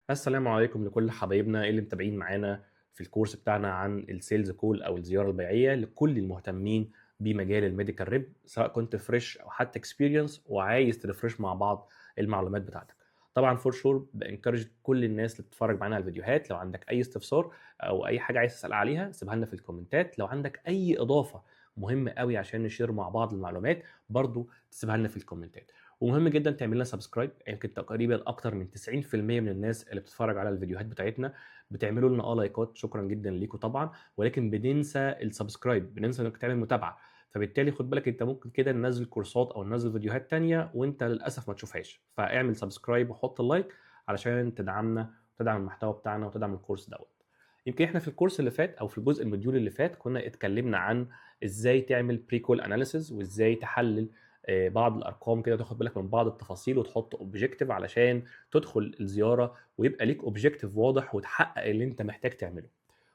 السلام عليكم لكل حبايبنا اللي متابعين معانا في الكورس بتاعنا عن ال sales call او الزيارة البيعيه لكل المهتمين بمجال ال medical rep، سواء كنت fresh او حتى experience وعايز ت refresh مع بعض المعلومات بتاعتك. طبعا for sure ب encourage كل الناس اللي بتتفرج معانا على الفيديوهات، لو عندك اي استفسار او اي حاجة عايز تسال عليها سيبها لنا في الكومنتات. لو عندك اي اضافه مهمة قوي عشان ن share مع بعض المعلومات برضو تسيبها لنا في الكومنتات. ومهم جدا تعمل لنا subscribe، يمكن تقريبا اكتر من 90% من الناس اللي بتتفرج على الفيديوهات بتاعتنا بتعملوا لنا لايكات، شكرا جدا ليكم طبعا، ولكن بننسى ال subscribe، بننسى انك تعمل متابعه. فبالتالي خد بالك انت ممكن كده ننزل كورسات او ننزل فيديوهات تانية وانت للاسف ما تشوفهاش. فاعمل subscribe وحط ال like علشان تدعمنا وتدعم المحتوى بتاعنا وتدعم الكورس دوت. يمكن احنا في الكورس اللي فات او في الجزء ال module اللي فات كنا اتكلمنا عن ازاي تعمل pre-call analysis وازاي تحلل بعض الارقام كده وتاخد بالك من بعض التفاصيل وتحط objective علشان تدخل الزيارة ويبقى ليك objective واضح وتحقق اللي انت محتاج تعمله.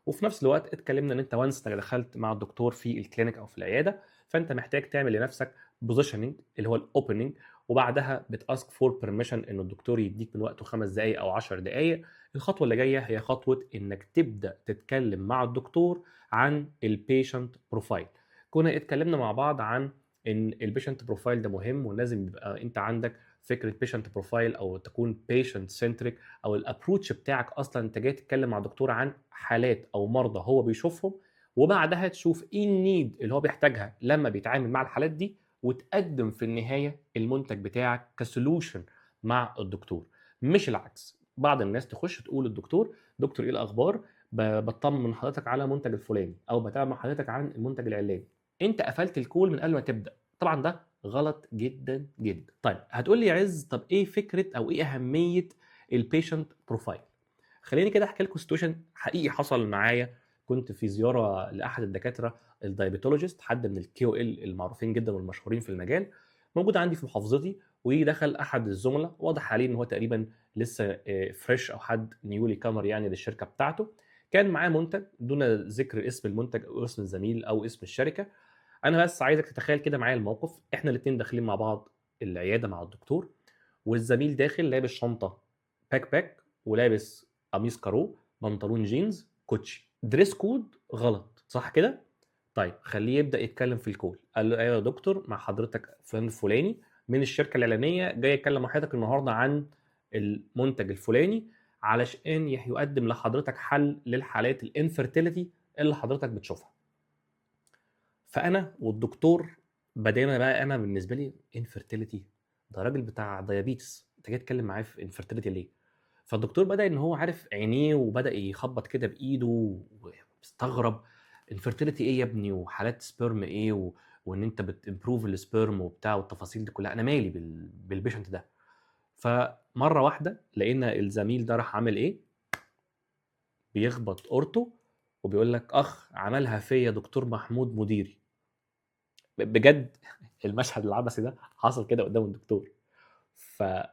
وفي نفس الوقت اتكلمنا ان انت once انك دخلت مع الدكتور في ال clinic او في العيادة فانت محتاج تعمل لنفسك positioning اللي هو ال opening، وبعدها بت ask for permission ان الدكتور يديك من وقته 5 دقائق او 10 دقائق. الخطوة اللي جاية هي خطوة انك تبدا تتكلم مع الدكتور عن ال patient profile. كنا اتكلمنا مع بعض عن ان ال patient profile ده مهم ولازم يبقى انت عندك فكرة patient profile او تكون patient centric، او ال approach بتاعك اصلا انت جاي تتكلم مع دكتور عن حالات او مرضى هو بيشوفهم، وبعدها تشوف ايه ال need اللي هو بيحتاجها لما بيتعامل مع الحالات دي، وتقدم في النهاية المنتج بتاعك ك solution مع الدكتور، مش العكس. بعض الناس تخش تقول للدكتور دكتور ايه الاخبار، بطمن حضرتك على منتج الفلاني او بتابع مع حضرتك عن المنتج العلاني. انت قفلت ال call من قبل ما تبدا، طبعا ده غلط جدا جدا. طيب هتقول لي يا عز، طب ايه فكرة او ايه اهمية ال patient profile؟ خليني كده احكي لكم situation حقيقي حصل معايا. كنت في زيارة لاحد الدكاترة ال diabetologist، حد من ال KOL المعروفين جدا والمشهورين في المجال، موجود عندي في محافظتي. ودخل احد الزملاء، واضح عليه ان هو تقريبا لسه fresh او حد newly comer يعني للشركة بتاعته. كان معاه منتج دون ذكر اسم المنتج او اسم الزميل او اسم الشركة. انا بس عايزك تتخيل كده معايا الموقف، احنا الاثنين داخلين مع بعض العيادة مع الدكتور، والزميل داخل لابس شنطه backpack ولابس قميص كارو، بنطلون جينز، كوتشي، dress code غلط، صح كده؟ طيب خليه يبدا يتكلم في ال call. قال له ايوه يا دكتور، مع حضرتك فلان الفلاني من الشركة العلانية، جاي اتكلم مع حضرتك النهارده عن المنتج الفلاني علشان يقدم لحضرتك حل للحالات ال infertility اللي حضرتك بتشوفها. فانا والدكتور بدينا بقى، انا بالنسبة لي infertility ده راجل بتاع diabetes، انت جاي تتكلم معايا في infertility ليه؟ فالدكتور بدا ان هو عارف عينيه وبدا يخبط كده بايده ومستغرب، infertility ايه يا ابني، وحالات sperm ايه، وان انت بت improve ال sperm وبتاع والتفاصيل دي كلها، انا مالي بال patient ده. فمره واحدة لقينا الزميل ده راح عامل ايه، بيخبط اورته وبيقول لك اخ عملها فيا دكتور محمود مديري. بجد المشهد العبثي ده حصل كده قدام الدكتور.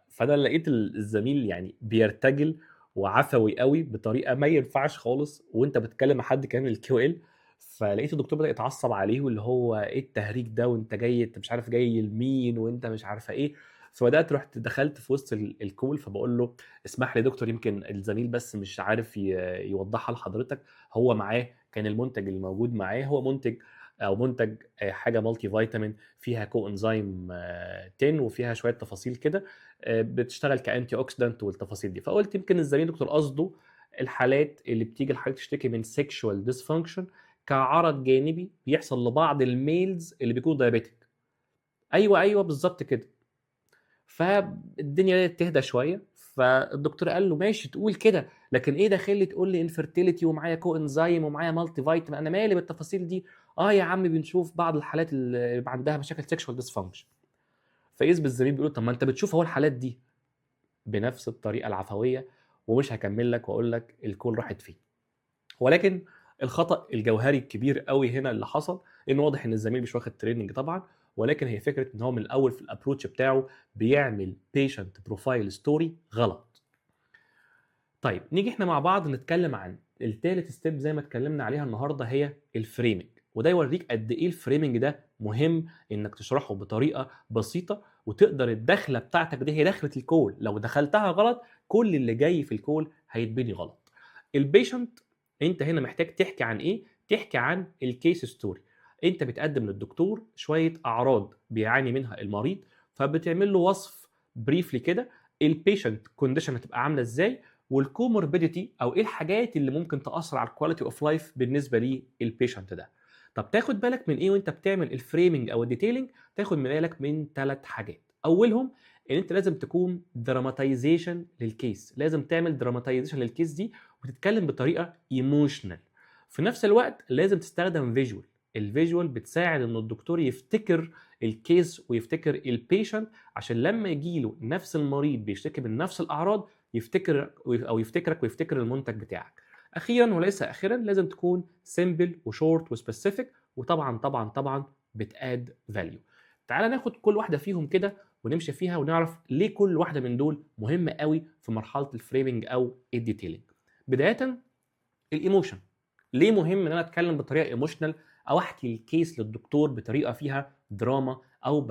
فانا لقيت الزميل يعني بيرتجل وعفوي قوي بطريقة ما ينفعش خالص، وانت بتتكلم مع حد كان ال KOL. فلقيت الدكتور بدا يتعصب عليه، واللي هو ايه التهريج ده، وانت جاي انت مش عارف جاي لمين، وانت مش عارفه ايه. فبدات رحت دخلت في وسط ال call، فبقول له اسمح لي دكتور، يمكن الزميل بس مش عارف يوضحها لحضرتك. هو معاه كان المنتج اللي موجود معاه هو منتج او منتج حاجة multivitamin فيها coenzyme 10 وفيها شوية تفاصيل كده، بتشتغل ك antioxidant والتفاصيل دي. فقلت يمكن الزميل دكتور قصده الحالات اللي بتيجي لحضرتك تشتكي من sexual dysfunction كعرض جانبي بيحصل لبعض ال males اللي بيكونوا diabetic. ايوه بالظبط كده. فالدنيا بدات تهدى شوية. فالدكتور قال له ماشي تقول كده، لكن ايه داخل لي تقول لي infertility ومعايا coenzyme ومعايا multivitamin، انا مالي بالتفاصيل دي؟ يا عم بنشوف بعض الحالات اللي عندها مشاكل sexual dysfunction. فاذ بالزميل بيقول طب ما انت بتشوف اهو الحالات دي بنفس الطريقة العفوية، ومش هكمل لك واقول لك ال call راحت فين. ولكن الخطا الجوهري الكبير قوي هنا اللي حصل ان واضح ان الزميل مش واخد training طبعا، ولكن هي فكرة ان هو من الاول في ال approach بتاعه بيعمل patient profile story غلط. طيب نيجي احنا مع بعض نتكلم عن التالت step زي ما اتكلمنا عليها النهارده، هي ال framing. وده يوريك قد ايه ال framing ده مهم انك تشرحه بطريقة بسيطة، وتقدر الدخلة بتاعتك دي هي دخله ال call، لو دخلتها غلط كل اللي جاي في ال call هيتبني غلط. ال patient انت هنا محتاج تحكي عن ايه؟ تحكي عن ال case story. انت بتقدم للدكتور شوية اعراض بيعاني منها المريض، فبتعمل له وصف briefly كده ال patient condition هتبقى عامله ازاي، وال comorbidity او ايه الحاجات اللي ممكن تاثر على ال quality of life بالنسبة لل patient ده. طب تاخد بالك من ايه وانت بتعمل ال framing او ال detailing؟ تاخد بالك من 3 حاجات. اولهم ان انت لازم تكون dramatization لل case، لازم تعمل dramatization لل case دي وتتكلم بطريقة emotional. في نفس الوقت لازم تستخدم visual. ال visual بتساعد ان الدكتور يفتكر ال case ويفتكر ال patient، عشان لما يجيله نفس المريض بيشتكي من نفس الاعراض يفتكر او يفتكرك ويفتكر المنتج بتاعك. اخيرا وليس اخرا لازم تكون simple و short و specific، وطبعا طبعا طبعا بت add value. تعال ناخد كل واحدة فيهم كده ونمشي فيها ونعرف ليه كل واحدة من دول مهمة قوي في مرحلة ال framing او ال detailing. بداية ال emotion. ليه مهم ان انا اتكلم بطريقة emotional او احكي ال case للدكتور بطريقة فيها دراما او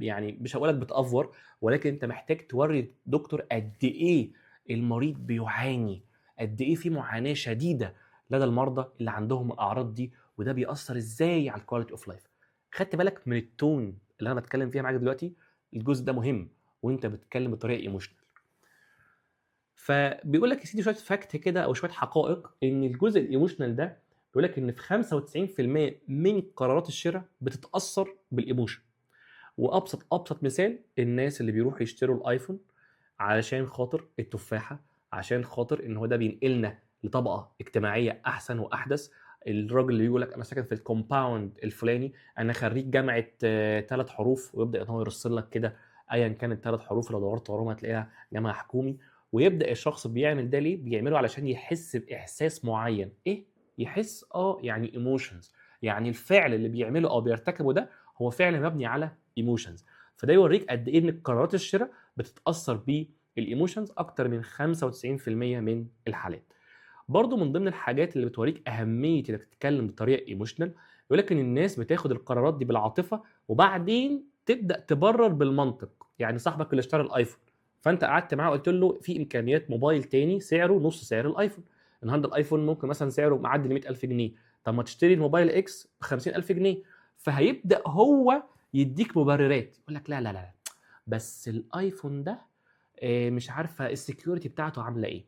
يعني مش هقول لك بتافور، ولكن انت محتاج توري الدكتور قد ايه المريض بيعاني، قد ايه في معاناة شديدة لدى المرضى اللي عندهم الاعراض دي، وده بيأثر ازاي على ال quality of life. خدت بالك من ال tone اللي انا بتكلم فيها معاك دلوقتي؟ الجزء ده مهم وانت بتتكلم بطريقة emotional. فبيقول لك يا سيدي شوية fact كده او شوية حقائق، ان الجزء ال emotional ده بيقول لك ان في 95% من قرارات الشراء بتتاثر بال emotion. وابسط مثال الناس اللي بيروحوا يشتروا ال iPhone علشان خاطر التفاحة، عشان خاطر ان هو ده بينقلنا لطبقه اجتماعية احسن واحدث. الراجل اللي يقول لك انا ساكن في ال compound الفلاني، انا خريج جامعه 3 حروف، ويبدا ان هو يرسل لك كده ايا كانت 3 حروف لو دورت وراهم هتلاقيها جامعه حكومي. ويبدا الشخص بيعمل ده ليه؟ بيعمله علشان يحس باحساس معين. ايه يحس؟ يعني emotions، يعني الفعل اللي بيعمله او بيرتكبه ده هو فعل مبني على emotions. فده يوريك قد ايه ان قرارات الشراء بتتاثر بال emotions اكتر من 95% من الحالات. برضو من ضمن الحاجات اللي بتوريك اهمية انك تتكلم بطريقة emotional، يقول لك ان الناس بتاخد القرارات دي بالعاطفه وبعدين تبدا تبرر بالمنطق. يعني صاحبك اللي اشترى ال iPhone، فانت قعدت معاه وقلت له في امكانيات موبايل تاني سعره نص سعر ال iPhone، النهارده ال iPhone ممكن مثلا سعره معدي 100,000 جنيه، طب ما تشتري الموبايل X ب 50,000 جنيه. فهيبدا هو يديك مبررات، يقول لك لا لا لا بس ال iPhone ده مش عارفه ال security بتاعته عامله ايه،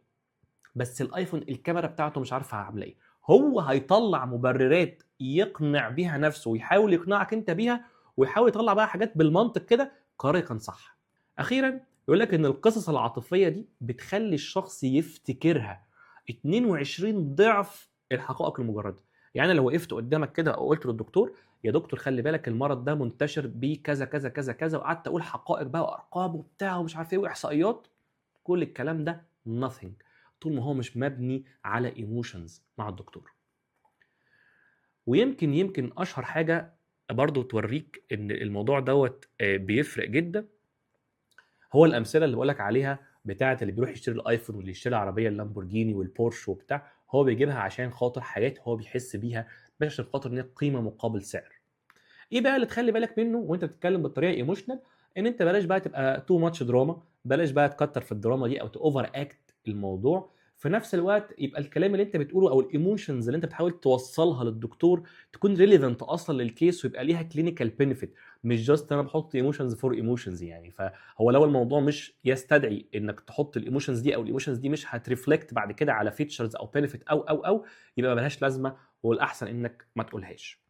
بس ال iPhone الكاميرا بتاعته مش عارفه عامله ايه. هو هيطلع مبررات يقنع بيها نفسه ويحاول يقنعك انت بيها، ويحاول يطلع بقى حاجات بالمنطق كده قرار كان صح. اخيرا يقول لك ان القصص العاطفية دي بتخلي الشخص يفتكرها 22 ضعف الحقائق المجردة. يعني لو وقفت قدامك كده او قلت للدكتور يا دكتور خلي بالك المرض ده منتشر بكذا كذا كذا كذا، وقعدت اقول حقائق بقى وارقام وبتاع ومش عارف ايه واحصائيات، كل الكلام ده nothing طول ما هو مش مبني على emotions مع الدكتور. ويمكن اشهر حاجة برضو توريك ان الموضوع دوت بيفرق جدا هو الامثلة اللي بقولك عليها بتاعه اللي بيروح يشتري ال iPhone واللي يشتري العربية اللامبورجيني والبورش وبتاع، هو بيجيبها عشان خاطر حاجات هو بيحس بيها، مش عشان خاطر ان هي قيمة مقابل سعر. ايه بقى اللي تخلي بالك منه وانت بتتكلم بالطريقة emotional؟ ان انت بلاش بقى تبقى too much drama، بلاش بقى تكتر في الدراما دي او ت over act الموضوع. في نفس الوقت يبقى الكلام اللي انت بتقوله او ال emotions اللي انت بتحاول توصلها للدكتور تكون relevant اصلا لل case ويبقى ليها clinical benefit، مش just انا بحط emotions for emotions يعني. فهو لو الموضوع مش يستدعي انك تحط ال emotions دي او ال emotions دي مش هت reflect بعد كده على features او benefit او او او يبقى ملهاش لازمه، والاحسن انك ما تقولهاش.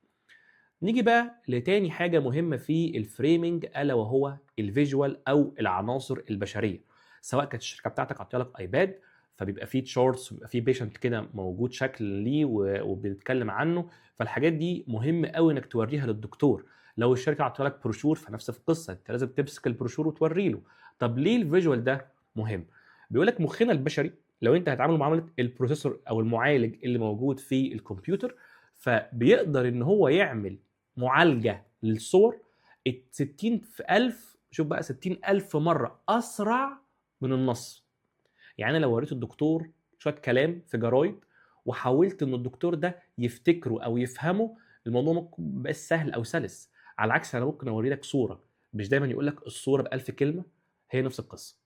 نيجي بقى لتاني حاجة مهمة في ال framing، الا وهو ال visual او العناصر البشرية. سواء كانت الشركة بتاعتك عطية لك iPad، فبيبقى فيه charts وبيبقى فيه patient كده موجود شكل ليه وبنتكلم عنه، فالحاجات دي مهم قوي انك توريها للدكتور. لو الشركة عطية لك بروشور فنفس القصة، انت لازم تمسك البروشور وتوري له. طب ليه ال visual ده مهم؟ بيقول لك مخنا البشري لو انت هتعامله معاملة ال processor او المعالج اللي موجود في الكمبيوتر، فبيقدر ان هو يعمل معالجة للصور 60,000، شوف بقى 60,000 مرة اسرع من النص. يعني انا لو وريت الدكتور شوية كلام في جرايد وحاولت ان الدكتور ده يفتكره او يفهمه الموضوع ممكن ميبقاش سهل او سلس. على العكس انا ممكن اوري لك صوره، مش دايما يقول لك الصورة ب1000 كلمة، هي نفس القصة.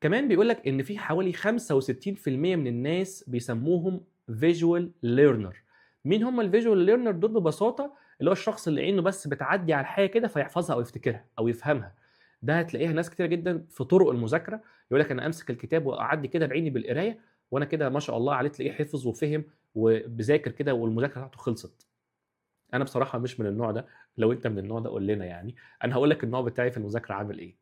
كمان بيقول لك ان في حوالي 65% من الناس بيسموهم visual learner. مين هم ال visual learner دول؟ ببساطة اللي هو الشخص اللي عينه بس بتعدي على الحاجة كده فيحفظها او يفتكرها او يفهمها. ده هتلاقيها ناس كتير جدا في طرق المذاكرة، يقول لك انا امسك الكتاب واعدي كده بعيني بالقرايه وانا كده ما شاء الله عليه، تلاقيه حفظ وفهم وبذاكر كده والمذاكرة بتاعته خلصت. انا بصراحة مش من النوع ده، لو انت من النوع ده قول لنا، يعني انا هقول لك النوع بتاعي في المذاكرة عامل ايه.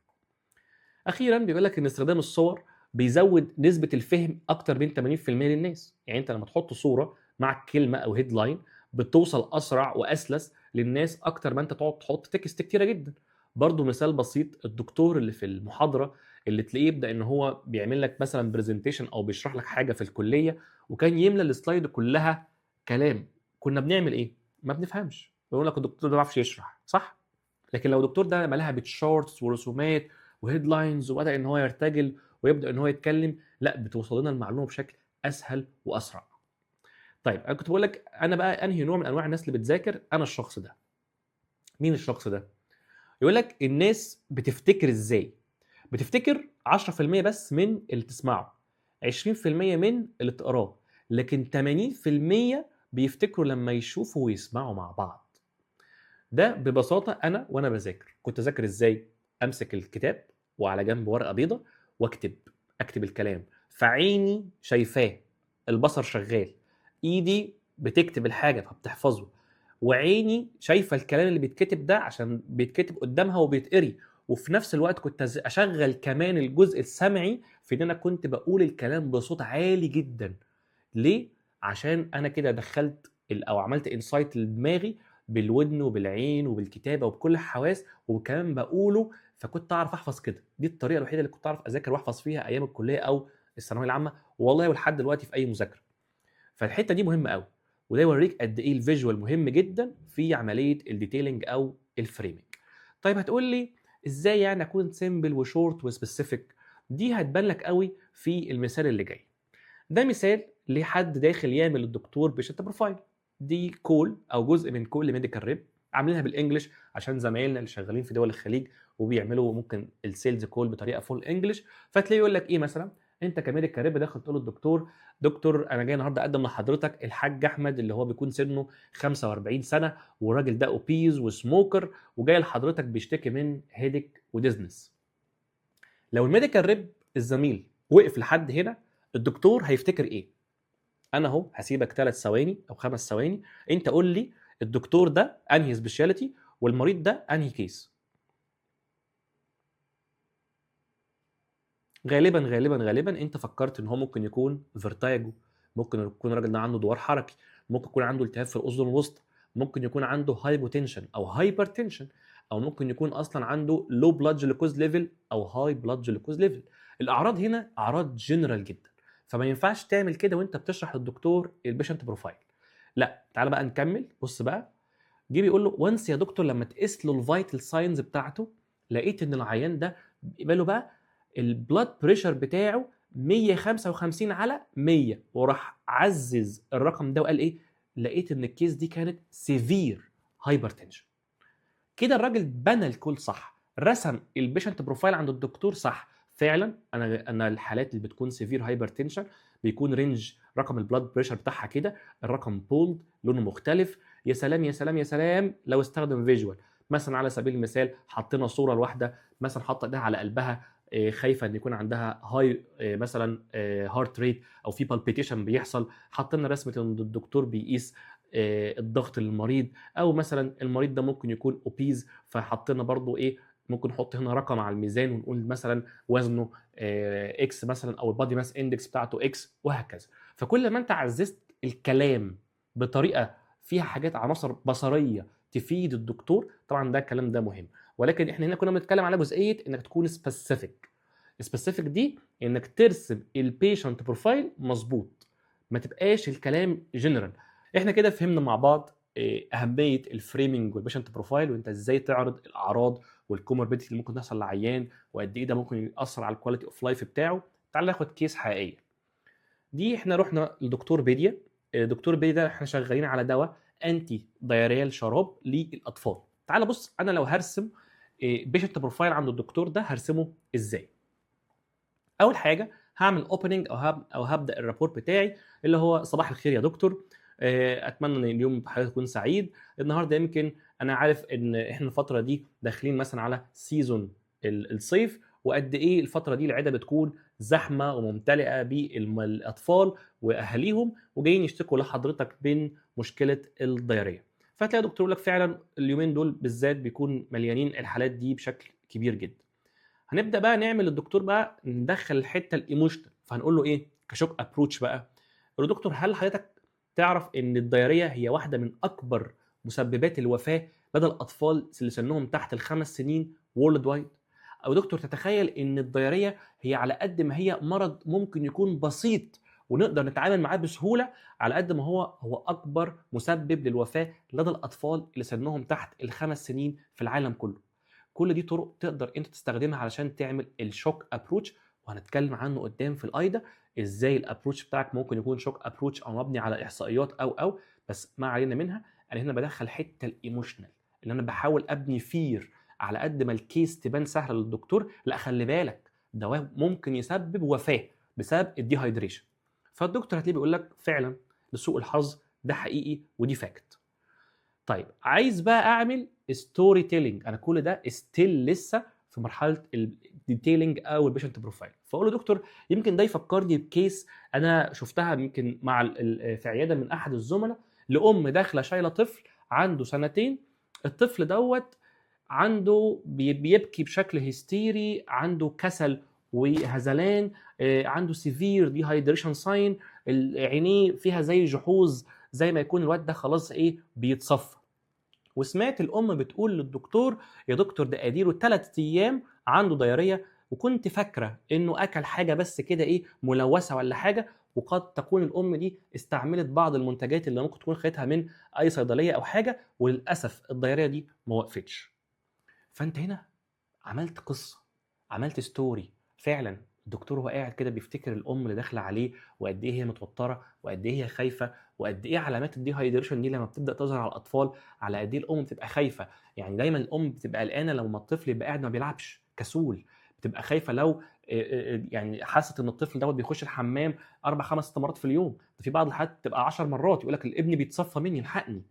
اخيرا بيقول لك ان استخدام الصور بيزود نسبه الفهم اكتر من 80% للناس. يعني انت لما تحط صوره مع كلمة او headline بتوصل اسرع واسلس للناس اكتر ما انت تقعد تحط text كتيرة جدا. برضو مثال بسيط، الدكتور اللي في المحاضرة اللي تلاقيه يبدا ان هو بيعمل لك مثلا presentation او بيشرح لك حاجة في الكلية، وكان يملى ال slide كلها كلام، كنا بنعمل ايه؟ ما بنفهمش، بيقول لك الدكتور ده ما بيعرفش يشرح، صح؟ لكن لو الدكتور ده ملاها ب charts ورسومات و headlines وبدا ان هو يرتجل ويبدا ان هو يتكلم، لا بتوصل لنا المعلومة بشكل اسهل واسرع. طيب انا كنت بقول لك انا بقى انهي نوع من انواع الناس اللي بتذاكر؟ انا الشخص ده. مين الشخص ده؟ يقول لك الناس بتفتكر ازاي؟ بتفتكر 10% بس من اللي تسمعه، 20% من اللي تقراه، لكن 80% بيفتكروا لما يشوفوا ويسمعوا مع بعض. ده ببساطة انا وانا بذاكر كنت اذاكر ازاي؟ امسك الكتاب وعلى جنب ورقة بيضة واكتب، اكتب الكلام، فعيني شايفاه، البصر شغال، ايدي بتكتب الحاجة فبتحفظه، وعيني شايفه الكلام اللي بيتكتب ده عشان بيتكتب قدامها وبيتقري، وفي نفس الوقت كنت اشغل كمان الجزء السمعي في ان انا كنت بقول الكلام بصوت عالي جدا. ليه؟ عشان انا كده دخلت او عملت insight لدماغي بالودن وبالعين وبالكتابه وبكل الحواس، وكمان بقوله، فكنت اعرف احفظ كده. دي الطريقة الوحيدة اللي كنت اعرف اذاكر واحفظ فيها ايام الكلية او الثانوية العامة، والله ولحد دلوقتي في اي مذاكرة. فالحته دي مهمة قوي، وده يوريك قد ايه ال visual مهم جدا في عملية ال detailing او ال framing. طيب هتقول لي ازاي يعني اكون simple و short و specific؟ دي هتبان لك قوي في المثال اللي جاي. ده مثال لحد داخل يعمل الدكتور patient profile. دي call او جزء من call medical rep، عاملينها بال English عشان زمايلنا اللي شغالين في دول الخليج وبيعملوا ممكن ال sales call بطريقة full English. فتلاقيه يقول لك ايه مثلا، انت ك medical rep داخل تقول للدكتور، دكتور انا جاي النهارده اقدم لحضرتك الحاج احمد اللي هو بيكون سنة 45 سنة، والراجل ده obese و smoker، وجاي لحضرتك بيشتكي من headache و dizziness. لو ال medical rep الزميل وقف لحد هنا، الدكتور هيفتكر ايه؟ انا اهو هسيبك 3 ثواني او 5 ثواني، انت قول لي الدكتور ده انهي specialty والمريض ده انهي case. غالبا غالبا غالبا انت فكرت ان هو ممكن يكون vertigo، ممكن يكون الراجل ده عنده دوار حركي، ممكن يكون عنده التهاب في الاذن الوسطى، ممكن يكون عنده hypotension او hypertension، او ممكن يكون اصلا عنده low blood glucose level او high blood glucose level. الاعراض هنا اعراض جنرال جدا، فما ينفعش تعمل كده وانت بتشرح للدكتور ال patient profile. لا تعالى بقى نكمل. بص بقى، جه بيقول له once يا دكتور لما تقيس له ال vital signs بتاعته لقيت ان العيان ده باله بقى ال blood pressure بتاعه 155 على 100، وراح عزز الرقم ده وقال ايه؟ لقيت ان ال case دي كانت severe hypertension. كده الراجل بنى ال call صح، رسم ال patient profile عند الدكتور صح. فعلا انا الحالات اللي بتكون severe hypertension بيكون range رقم ال blood pressure بتاعها كده، الرقم bold لونه مختلف. يا سلام يا سلام يا سلام لو استخدم visual. مثلا على سبيل المثال حطينا صوره لواحدة مثلا حاطه ايديها على قلبها، خايفة ان يكون عندها high مثلا heart rate او في palpitation بيحصل، حطينا رسمه ان الدكتور بيقيس الضغط للمريض، او مثلا المريض ده ممكن يكون obese فحطينا برضو ايه، ممكن نحط هنا رقم على الميزان ونقول مثلا وزنه X مثلا، او ال body mass index بتاعته X، وهكذا. فكل ما انت عززت الكلام بطريقة فيها حاجات عناصر بصريه تفيد الدكتور، طبعا ده الكلام ده مهم. ولكن احنا هنا كنا بنتكلم على جزئية انك تكون specific. specific دي انك ترسم ال patient profile مظبوط، ما تبقاش الكلام جنرال. احنا كده فهمنا مع بعض اهمية ال framing وال patient profile، وانت ازاي تعرض الاعراض وال comorbidity اللي ممكن تحصل للعيان، وقد ايه ده ممكن ياثر على ال quality of life بتاعه. تعال ناخد case حقيقية. دي احنا رحنا لدكتور بيديا. دكتور بيديا ده احنا شغالين على دواء anti diarrheal شراب للاطفال. تعال بص، انا لو هرسم patient profile عند الدكتور ده هرسمه ازاي؟ اول حاجة هعمل opening او هبدا ال rapport بتاعي اللي هو صباح الخير يا دكتور، اتمنى ان اليوم حضرتك تكون سعيد. النهارده يمكن انا عارف ان احنا الفترة دي داخلين مثلا على season الصيف، وقد ايه الفترة دي العيادة بتكون زحمة وممتلئه بالاطفال واهاليهم وجايين يشتكوا لحضرتك من مشكلة ال diarrhea. فهتلاقي دكتور يقول لك فعلا اليومين دول بالذات بيكون مليانين الحالات دي بشكل كبير جدا. هنبدا بقى نعمل الدكتور بقى ندخل الحتة ال emotional، فهنقول له ايه ك shock approach بقى؟ يقول له دكتور، هل حضرتك تعرف ان ال diarrhea هي واحدة من اكبر مسببات الوفاة لدى الاطفال اللي سنهم تحت ال5 سنين worldwide؟ او دكتور، تتخيل ان ال diarrhea هي على قد ما هي مرض ممكن يكون بسيط ونقدر نتعامل معاه بسهوله، على قد ما هو اكبر مسبب للوفاه لدى الاطفال اللي سنهم تحت ال5 سنين في العالم كله؟ كل دي طرق تقدر انت تستخدمها علشان تعمل ال shock approach، وهنتكلم عنه قدام في ال AIDA ازاي ال approach بتاعك ممكن يكون shock approach او مبني على احصائيات او بس ما علينا منها. انا هنا بدخل حتة ال emotional اللي انا بحاول ابني fear. على قد ما ال case تبان سهلة للدكتور، لا، خلي بالك، ده ممكن يسبب وفاه بسبب ال dehydration. فالدكتور هتلاقيه بيقول لك فعلا لسوء الحظ ده حقيقي ودي fact. طيب، عايز بقى اعمل storytelling، انا كل ده still لسه في مرحلة ال detailing او ال patient profile. فاقول له دكتور، يمكن ده يفكرني ب case انا شفتها يمكن مع في عيادة من احد الزملاء، لام داخله شايله طفل عنده سنتين. الطفل دوت عنده بيبكي بشكل هستيري، عنده كسل وهزلان، عنده severe dehydration sign، عينيه فيها زي جحوظ، زي ما يكون الواد ده خلاص ايه بيتصفى. وسمعت الام بتقول للدكتور: يا دكتور، ده اديله 3 ايام عنده diarrhea، وكنت فاكره انه اكل حاجة بس كده ايه ملوثة ولا حاجه. وقد تكون الام دي استعملت بعض المنتجات اللي ممكن تكون خدتها من اي صيدلية او حاجه، وللاسف ال diarrhea دي ما وقفتش. فانت هنا عملت قصه، عملت story. فعلا الدكتور هو قاعد كده بيفتكر الام اللي داخله عليه، وقد ايه هي متوتره، وقد ايه هي خايفه، وقد ايه علامات ال dehydration دي لما بتبدا تظهر على الاطفال على قد ايه الام بتبقى خايفه. يعني دايما الام بتبقى قلقانة لما الطفل يبقى قاعد ما بيلعبش، كسول، بتبقى خايفة لو يعني حست ان الطفل دوت بيخش الحمام اربع خمس ست مرات في اليوم. ده في بعض الحالات تبقى 10 مرات، يقول لك الابن بيتصفى مني، الحقني.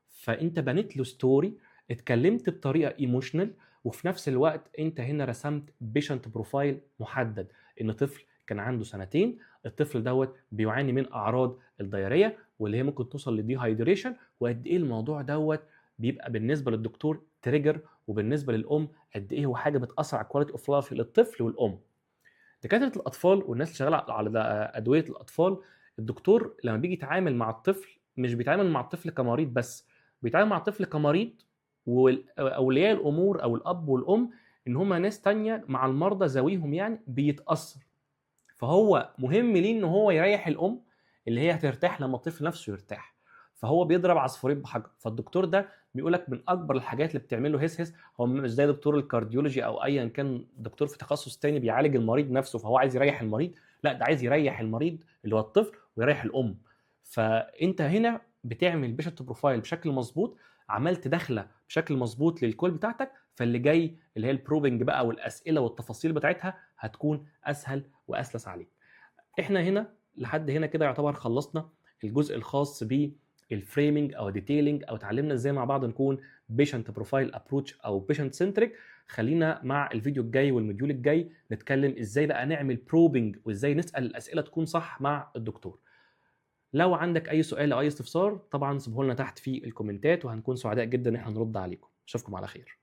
فانت بنيت له story، اتكلمت بطريقة emotional، وفي نفس الوقت انت هنا رسمت patient profile محدد، ان طفل كان عنده سنتين، الطفل دوت بيعاني من اعراض ال diarrhea واللي هي ممكن توصل ل dehydration، وقد ايه الموضوع دوت بيبقى بالنسبة للدكتور trigger، وبالنسبة للام قد ايه هو حاجة بتاثر على quality of life للطفل والام. دكاترة الاطفال والناس اللي شغالة على ادوية الاطفال، الدكتور لما بيجي يتعامل مع الطفل مش بيتعامل مع الطفل كمريض بس، بيتعامل مع الطفل كمريض واولياء الامور او الاب والام ان هم ناس تانية مع المرضى ذويهم، يعني بيتاثر. فهو مهم ليه ان هو يريح الام اللي هي هترتاح لما الطفل نفسه يرتاح، فهو بيضرب عصفورين بحجر. فالدكتور ده بيقول لك من اكبر الحاجات اللي بتعمل له هس هس، هو مش زي دكتور ال cardiology او ايا كان دكتور في تخصص تاني بيعالج المريض نفسه فهو عايز يريح المريض، لا، ده عايز يريح المريض اللي هو الطفل ويريح الام. فانت هنا بتعمل patient profile بشكل مظبوط، عملت دخله بشكل مظبوط لل call بتاعتك، فاللي جاي اللي هي ال probing بقى والاسئلة والتفاصيل بتاعتها هتكون اسهل واسلس عليك. احنا هنا لحد هنا كده يعتبر خلصنا الجزء الخاص بال framing او detailing، او اتعلمنا ازاي مع بعض نكون patient profile approach او patient centric. خلينا مع الفيديو الجاي وال module الجاي نتكلم ازاي بقى نعمل probing وازاي نسال الاسئلة تكون صح مع الدكتور. لو عندك اي سؤال او اي استفسار طبعا سيبه لنا تحت في الكومنتات، وهنكون سعداء جدا ان احنا نرد عليكم. اشوفكم على خير.